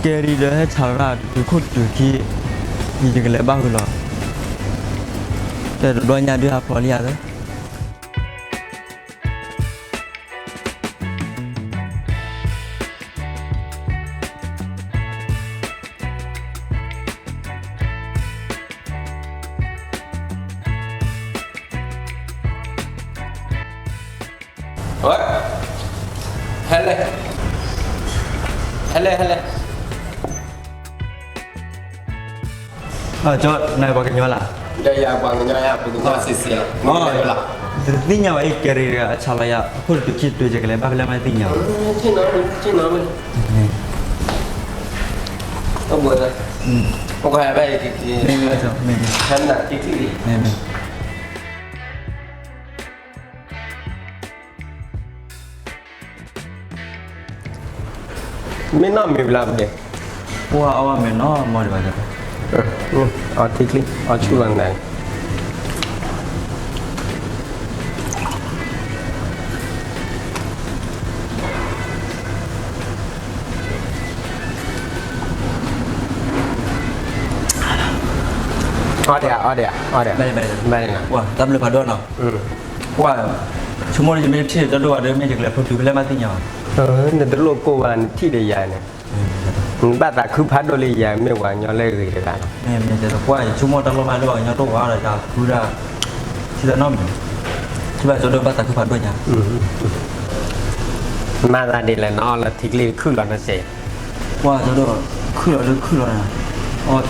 ကဲရံဒီးဟဲဆါလီၤတၢ်တတုၤခိၣ်တတုၤခံ, ယကလဲၤဘၣ်ဃုာ်လီၤ, တဲတဘျီညါဒုးဟးဖျိးလံဧါသၢ ဟဲလဲၣ်, ဟဲလဲၣ်, ဟဲလဲၣ်. ကၠီ နပှၤကညီလၢ်, ယပှၤကညီယၤ, ပှၤကညီစံးစံးလီၤ, တသ့ၣ်ညါဘၣ်အံၤကဲရံဒီးအဆါလီၤယၤ အခိၣ်တတုၤခံတတုၤ ယကလဲၤဘၣ်ဖဲလဲၣ်မ့ၢ်တသ့ၣ်ညါဘၣ်, မ့ၢ်နီၢ်မ့ၢ်ဘျါပဒဲး, ပှၤအီၣ်ဘၣ်မ့ၤနီၢ်မီၢ်ဒံးဘၣ်, အီထံချံ အီဆူၣ်လီၤနၤ, အီဒံးဧါ, အီဒံးဧါ, တၢ်ဘျုးဖးဒိၣ်နီၤ, ကွၢ်, ဆိကမိၣ်လၢယမ့ၢ်ထံၣ်တၢ်ဒိၣ်ဘၣ်ဒီး မ့ၢ်ယကလဲၤဖီတုၤဖဲလဲၣ်မ့ၢ်သ့ၣ်ညါဘၣ်, နတလိၣ်ကိၢ်ဘၣ် နထံၣ်ဒီးယၤန့ၣ်, နဘၣ်သးခုဖးဒိၣ်လၢယၤ မ့ၢ်ပှၤကညီလၢအဂ့ၤတဂၤလီၤ, ကွၢ်, ဆိကမိၣ်တၢ်လီၢ်မးလၢပှၤကညီတအိၣ်ဘၣ်ဒီး ယၤဃုဒၣ်, ထံၣ်တၢ်နီတမံၤ, ထံၣ်ဘၣ်ကၠီဒိၣ်ဘၣ်သးခုဖးဒိၣ်ညါ မၤသးဒ်လဲၣ် နအီၣ်လၢထံကျိခုၣ်လီၤနစဲး, ကွၢ်ကၠီဒိၣ်, ခုၣ်လီၤဒုးခုၣ်လီၤနၤ, အီၣ်,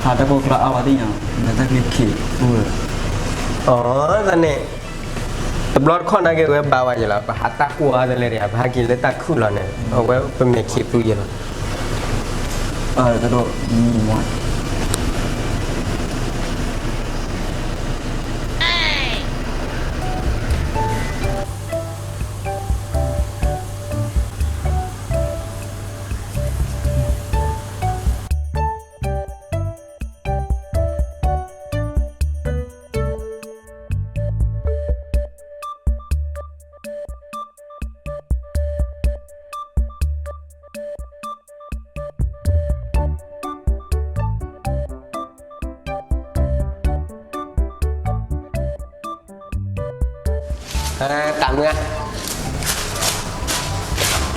ဟးတၢ်ကိၢ်ကျါအါဝဲသ့ၣ်ညါ, နတၢ်ကျိခံးသူ, အီၣ်, တၢ်န့ၣ်, တဘျီတခီၣ်နာ်က့ဝဲဘါဝဲယလီၤ, ပဟးတၢ်ကိၢ်အါတလဲၣ်ဒီး ပဟဲက့ၤလၢတၢ်ခုၣ်လီၤန့ၣ် အဝဲပမဲာ်ခံးသူယလီၤ, တၢ်ဒိၣ် တၢ်မုၢ်ဧါ,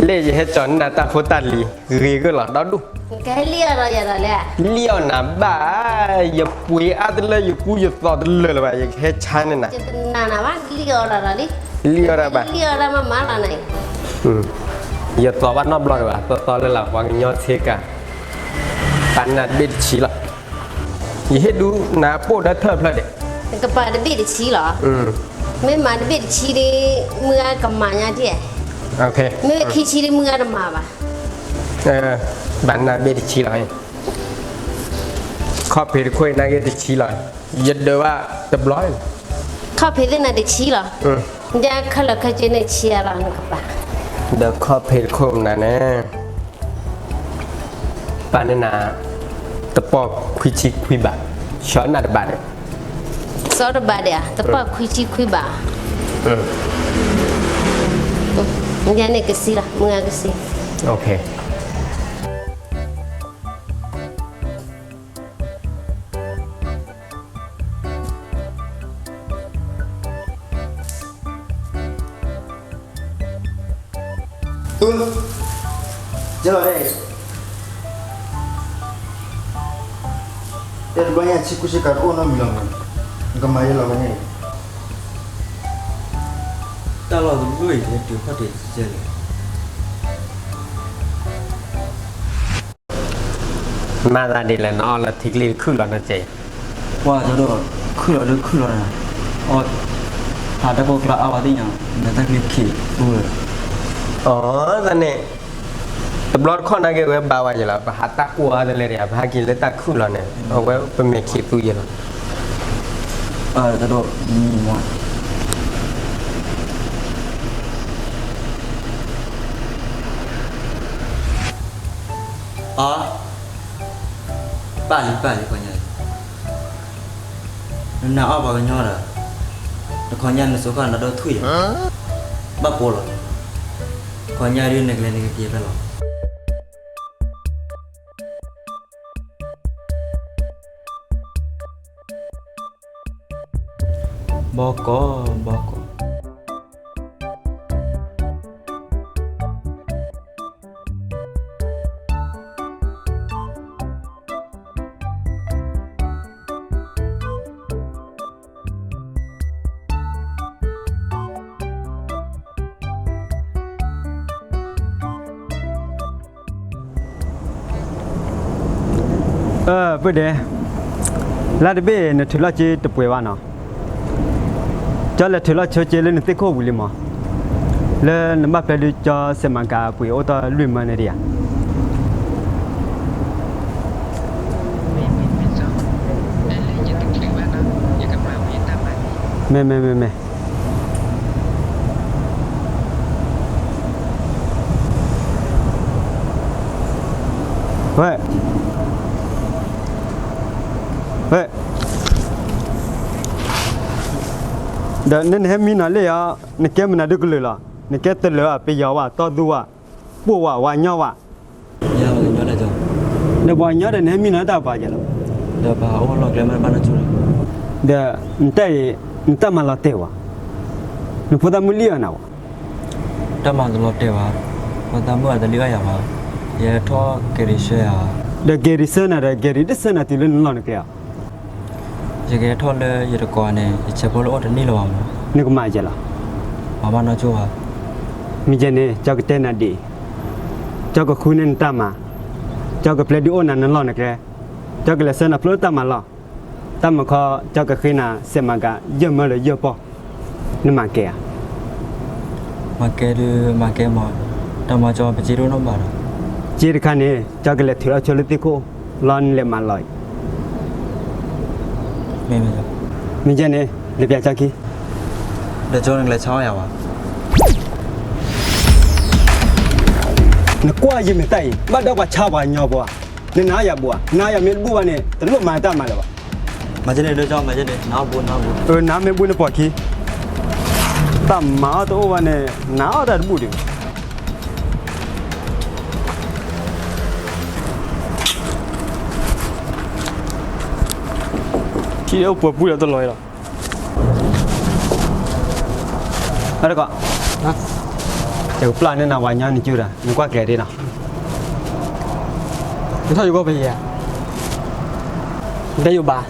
လၢယဟဲကၠီၤနၤတၢ်ဖိတၢ်လံၤ ဂ့ၤဂ့ၤလီၤဒီဒူၣ်, ကဟဲလံၣ်အီၣ်ဒီးယၤဒီးလဲၣ်, လံၣ်အီၣ်နၤဘၣ်, ယပှ့ၤအါတလၢယကူယသိးတလၢာ်လၢၤဘၣ်, ယကဟဲဆါန့ၢ်နၤ, ယတနာ်နၤဘၣ်, လံၣ်အီၣ်ဒီးလံ, လံၣ်အီၣ်ဒၣ်ဘၣ်, လံၣ်အီၣ်ဒၣ်မးမးလီၤနၤ, ယသိးဘၣ်နီတဘျီဒံးဘၣ်, သီသီလၢလၢပှၤကညီဆ့ကၤ, ပာ်နၤတဘ့ၣ်တဆံလီၤ, ယဟ့ၣ်ဒုးနၤပိၢ်ဒီးထၢၣ်ဖျၢၣ်ဒံး, ကပာ်တဘ့ၣ်တဆံလီၤ, မ့ၢ်မၤတဘ့ၣ်တဆံဒီး, မုၢ်ဂၤကမၤညါဒ်, မ့ၢ်ခံဆံဒီးမုၢ်ဂၤတမၤဘၣ်, ပာ်နၤဘ့ၣ်တဆံလီၤ, ခီၣ်ဖံးတခိၣ်အံၤနာ်က့တဆံလီၤ, ယဒၢးဘၣ်တဘျီ, ခီၣ်ဖံးသ့ၣ်နၤတဆံလီၤ, ယခဲလၢာ်ခဲဆ့န့ၣ်ဆံးလီၤနကပၤ, ဒီးခီၣ်ဖံးတခိၣ်နၤန့ၣ် ပာ်န့ၢ်နၤ တပီၢ်ခွံဆံခွံဘး, ဆီနၢ်တဘးဒံး, ဆီတဘးဒံးဧါ, တပီၢ်ခွံဆံခွံဘး, ယၤန့ၣ်ကဆံလီၤ, မုၢ်ဂၤကဆံ, တဲတဘျီညါဆ့ကူဆ့ကၤတအိၣ်နီတမံၤလီၤ, နကမၤယဲလီၤဝဲန့ၣ်, တၢ်လီၢ်တဘိအံၤ ဟဲတုၤခီၣ်ထံးစဲလဲၣ် မၤသးဒ်လဲၣ် နအီၣ်လၢထံကျိတခုၣ်လီၤနစဲး, ကွၢ်ကၠီဒိၣ်, ခုၣ်လီၤဒုးခုၣ်လီၤနၤ, အီၣ်, ဟးတၢ်ကိၢ်ကျါအါဝဲသ့ၣ်ညါ, နတၢ်ကျိခံးသူလီၤ, အီၣ်, တၢ်န့ၣ်, တဘျီတခီၣ်နာ်က့ဝဲဘါဝဲယလီၤ, ပဟးတၢ်ကိၢ်အါတလဲၣ်ဒီး ပဟဲက့ၤလၢတၢ်ခုၣ်လီၤန့ၣ်, အဝဲပမဲာ်ခံးသူယလီၤ, တၢ်ဒိၣ်, အီၣ်, ပာ်လံပာ်လံပှၤညါအံၤ, နနာ်အီၣ်ပှၤကညီဒီး, တခီညါနစိာ်ဃာ်နၤဒီးထွံၣ်လီၤ, ဘၣ်ပိာ်လီၤ, တခီညါဒုးနကလဲၤနကက့ၤဖဲလီၤ. ဘီကီး, ဘီကီး. ပုၢ်ဒဲ, လါတဘ့ၣ်နထုးလီၤစ့တပှဲၤဘၣ်နီၤ, ကၠီလဲၤထုးလီၤဆိစ့လၢနသ့ၣ်ခိၣ်ဝံၤလံမး, လၢနဘၣ်ဖျဲးဒုးကၠီစဲးမၤကၤပှ့ၤအိၣ်တ့ၢ်လွံၢ်မၢန့ၣ်ဒံးဧါ. မ့ၢ် မ့ၢ် မ့ၢ် မ့ၢ်. ဝဲ, ဝဲ, ဒီးနဟဲမံနီၤလံဧါ, နကဲမနုၤဒုးကလုာ်လီၤ, နကဲတလၢာ်ဧါ, ပယီၤဝဲ, တီသူဝဲ, ပှိၢ်ဝဲ, ဝၤညီဝဲ. ဒီးပှၤကညီဒီးနဟဲမံနီၤတၢ်ပှၤကဲလီၤ. ဒီးပှၤအိၣ်လီၤကျဲမ့ၢ်ဘၣ်နီၢ်ဆိလီၤ. ဒီးနတၢ်အံၤ, နတၢ်မၤလီၤတဲာ်ဝဲ, နဖိသၣ်မုၣ်လံအီၤနၤဝဲ. တၢ်မၤတလီၤတဲာ်ဘၣ်, ဖိသၣ်မုၣ်အတလံၣ်အီၣ်ယၤဘၣ်, ယထီၣ်ကဲၤရံၤဆၢယၤ. ဒီးကဲၤရံၤဆၢနၤဒီး ကဲၤရံၤတဆၢနၤတုၤလၢနလီၢ်နကျဲဧါ. ယကဟဲထီၣ်လၢယတကိးန့ၣ် ယဆဲးဖိလၢအိၣ်တန့ၢ်လၢၤဘၣ်မး. နကမၤယဲလီၤ. မၤဘၣ်နီၢ်ဆိဘၣ်. မ့ၢ်ယဲန့ၣ် ကၠီကတဲနၤဒ်အံၤ, ကၠီကဃုန့ၢ်နတၢ်မၤ, ကၠီကပျဲဒုးအိၣ်နၤနလီၢ်နကျဲ, ကၠီကလဲၤဆှၢနၤဖျိတၢ်မၤလီၢ်, တၢ်မၤခီ ကၠီကဃ့နၤစဲးမၤကၤ ယဲၢ်မၢဒီးယဲၢ်ပီၢ်, နမၤကဲဧါ. မၤကဲဒုး မၤကဲမး, တၢ်မၤကၠီပစ့တအိၣ်နီတဘျီဒီး. စ့တခါန့ၣ် ကၠီကလဲၤထုးလီၤဆိလၢသ့ၣ်ခိၣ်, လီၤနလဲၤမၤလီၤအံၤ. မ့ၢ် မ့ၢ်ယဲန့ၣ်, လဲၤပျးကၠီခံ, ဒီးကၠီနကလဲၤဆါအီၣ်ယၤဘၣ်. နကွၢ်ယမဲာ်တၢ်အံၤ ဘၣ်ဒီးပှၤဆါပှၤကညီဖိဧါ, နနာ်ယၤဘူးဧါ, နနာ်ယၤမ့ၢ်တဘူးဘၣ်န့ၣ် တလိၣ်မၤတၢ်မၤလၢၤဘၣ်. မၤကဲန့ၣ်ဒီးကၠီ မၤကဲန့ၣ် နအီၣ်ဘူး နအီၣ်ဘူး. အၢ နမ့ၢ်ဘူးနပိာ်ခံ, တၢ်မၤအီၣ်တအိၣ်ဘၣ်န့ၣ် နအီၣ်တၢ်တဘူးဒံး. ထံၣ်အိၣ်ပှဲၤပူၤဒီးတလီၤအံၤလီၤ. အတကီး, ယကပျၢ်န့ၢ်နၤဝၤညီနကၠူဒီး နကွၢ်ကျဲၤဒ်နီၤ. နထီၣ်ယိၤကီၢ်ဖဲယဲၢ်ဧါ. နတဲယိၤဘၣ်.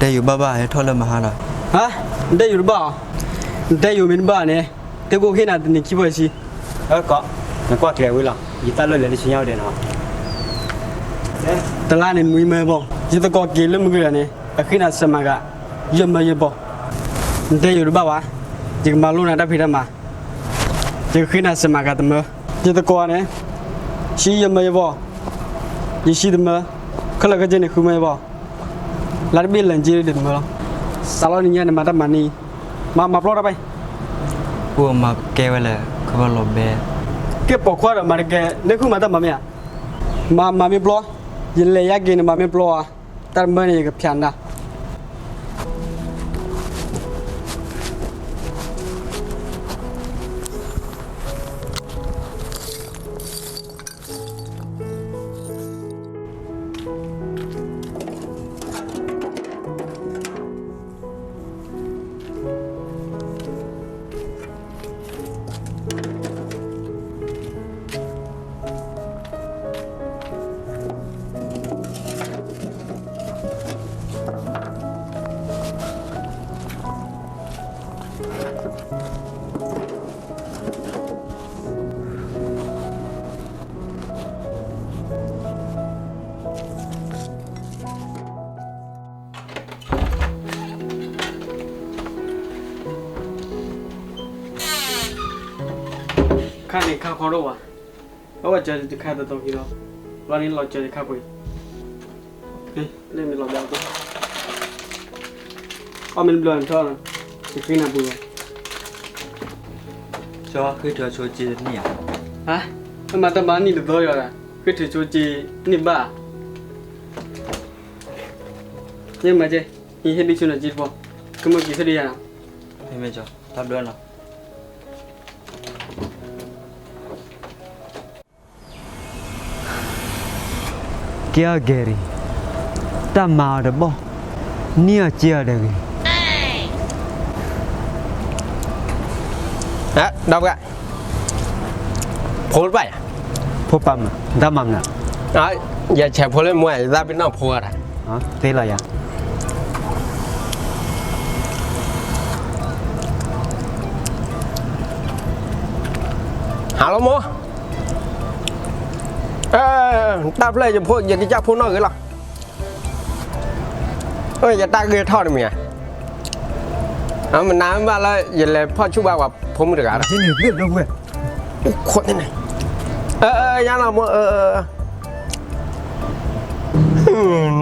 တဲယိၤဘၣ်ဘၣ် ဟဲထီၣ်လၢမဟါဒီး. ဟါ, နတဲယိၤတဘၣ်အီၤ. နတဲယိၤမ့ၢ်တဘၣ်န့ၣ် တဲကိးဃ့နၤတနံၤခံဘျီဆံ. အကီး, နကွၢ်ကျဲၤဝံၤလီၤ. ယတၢ်လီၢ်လဲၤလၢဆူညါဝဲဒဲးနီၤ. တလါန့ၣ်နွံမၢဘီ, ယသကိးက့ၤလၢမုၢ်ကလၢာ်န့ၣ် အဃ့နၤစဲးမၤကၤ ယဲၢ်မၢယဲၢ်ပီၢ်. နတဲယိၤတဘၣ်ဘၣ်, ယကမၤလိနၤတၢ်ဖံးတၢ်မၤ, ယကဃ့နၤစဲးမၤကၤတမၢ. ယသကိးန့ၣ် ဆံယဲၢ်မၢယဲၢ်ပီၢ်, ယဆံတမၢ, ခဲလၢာ်ခဲဆ့န့ၣ်ဃုမၢယဲၢ်ပီၢ်, လါတဘ့ၣ်လၢာ်က့ၤဒံးတမၢလီၤ. စးလီၤနံၤညါန့ၣ် မၤတၢ်မၤန့ၣ်, မၤ မၤပျီတၢ်ဘၣ်. အိၣ်မၤကဲဝဲလဲၣ် ခီဖျိလီၤဘဲ. ကဲပိာ်ခွါဒီးမၤတကဲ, နဃုမၤတၢ်မၤမ့ၢ်ဧါ. မၤ မၤမ့ၢ်ပျီ, ယလဲၤယါက့ၤန့ၣ် မၤမ့ၢ်ပျီဧါ. တၢ်တမၢန့ၣ် ယကဖျါနၤ. ခါန့ၣ်ခါခီဒိၣ်ဝဲ, အဝဲစၢၤတခါတတီၤခံလီၤ, လီၤန့ၣ်လီၤစၢၤတခါပှ့ၤ, လၢမ့ၢ်လီၤဘၣ်, အီၣ်မ့ၢ်တဘျီထီၣ်, ယဃ့နၤပှ့ၤဘၣ်. ကၠီ ဃ့ထုးဆိစ့တန့ၢ်ဧါ. ဟါ, အမၤတၢ်မၤနံၣ်တသီယီၤ, ဃ့ထုးဆိစ့န့ၢ်ဘၣ်. ယမၤကဲ, ယဟ့ၣ်ဒုးဆိနၤစ့တဘီ, ကမၢက့ၤဟ့ၣ်ဒုးယၤနီၤ. မ့ၢ်မ့ၢ်ကၠီ, တၢ်ဘျၢနီၤ. ကဲအီၤကဲၤရံၤ, တၢ်မၤအီၤတဘီ, နံၣ်အီၤစ့အီၤတဂ့ၤ. ဒီပုၢ်ဝဲၢ်, ဖိတဘၣ်ယၤ, ဖိပၢ်မနုၤ, တၢ်မၤမနုၤ, ယဆဲးဖိလၢမိၢ်ယသးပ့ၤနီၣ်ဖိတၢ်, သ့လီၤယၤ. Hello မိၢ်, တၢ်ဖျၢၣ်ယဖိ ယကစၢ်ဖိနီၣ်ဂ့ၤလီၤ. ယတၢ်ဂ့ၢ်ထီၣ်တမံၤဧါ, မနုၤဘၣ်လၢ ယလဲၤဖီၣ်ဆူၣ်ဘၣ်ပှၤဖိမုၣ်တဂၤဒီး, ယလီၤမိၢ်,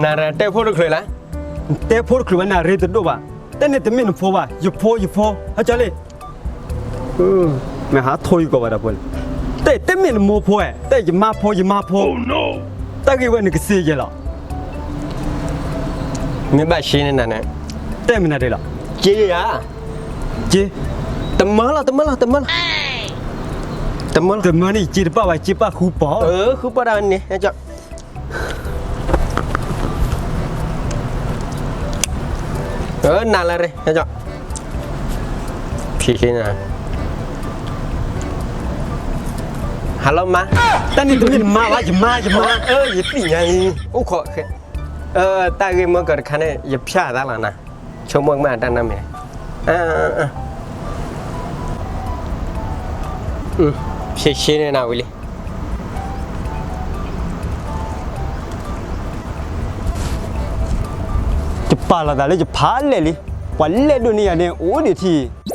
နတဲဖိတချုးလဲၣ်, တဲဖိတချုးဘၣ် နရ့တဒိၣ်ဘၣ်, တဲန့ၣ်တမ့ၢ်နဖိဘၣ်, ယဖိ ယဖိ, ဟဲကၠီလံ မ့ၢ်ဟးထိယကီးဘၣ်ဒီးဖိလဲၣ်, တဲတမ့ၢ်နမိၢ်ဖိဧါ, တဲယမါဖိ ယမါဖိ, တၢ်ဂ့ၢ်ဝဲနကစ့ယဲလီၤ. မ့ၢ်ဘၣ်ရှဲန့ၣ်နၤန့ၣ်, တဲမနုၤဒ်လီၤ, က့ယၤ, က့, တမၢလီၤ တမၢလီၤ တမၢလီၤ, တမၢလီၤ တမၢန့ၣ် ယက့တပၣ်ဘၣ် ယက့ပၣ်ဃုပီၤ, ဃုပီၤဒၣ်န့ၣ် ဟဲကၠီ နၤလၢရ့ ဟဲကၠီ, ဖံးနၤ, Hello မါ, တၢ်န့ၣ်တမ့ၢ်နမါဘၣ် ယမါ ယမါ, ယသ့ၣ်ညါလံ, အိၣ်ခိး, တၢ်ဂ့ၢ်မ့ၢ်ကတခါန့ၣ် ယဖၠၣ်သးလီၤနၤ, ဆိကမိၣ်ကမၣ်တၢ်နီတမံၤန့ၣ်, ဖံးနၤဝံၤလံ. ယပာ်လီၤသးလၢယဖးလဲၢ်လံ, ပှၤလဲၢ်ဒိၣ်န့ၢ်ယၤန့ၣ် အိၣ်ဒံးထံၣ်